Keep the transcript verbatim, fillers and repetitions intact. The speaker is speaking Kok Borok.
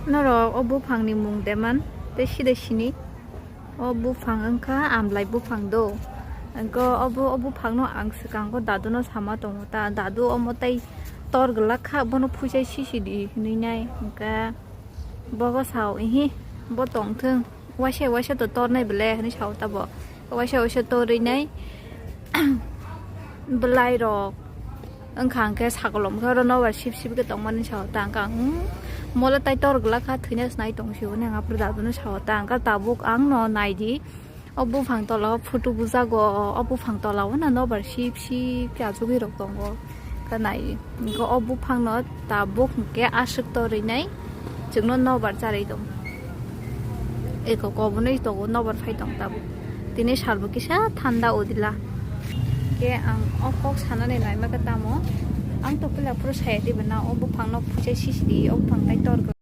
Norok o buphangni mung deman tei side sini. O buphang wngkha amlai buphang do. Wngkha obo, o buphangno ang swkango daduno sama tongo ta, dadu omo tei tor gwlak kha, bono phuisai sisi di hinwi nai. Wngkha bogo sao, ihi, bo tongthwng, waisa waisa to tornai bele hinwi sao ta bo. Waisa waisa torwi nai. Bwlai rok wngkha hwnkhe sakolom khe oro nobar sip sip khe tongmani sao ta, wngkha ang, hmm, mole tai tor gwlak kha, thwina se nai tong sio, nang aphuru daduno sao ta, wngkha tabuk ang no nai di. O buphang tola o photo bujago, o buphang tola o na nobar sip sip khe achugwi rok tongo. Khe nai, wngkha o buphang no tabuk hwnkhe aswk torwi nai, chwngno nobar charwi tong. Eko kobonwi tongo, nobar phai tong tabuk. Tini salbo kisa thanda udila. Khe ang o kok sanani naima khe tamo. Ang to puila phuru saya diba na, o buphang no phuisai sisi di, o buphang tai tor.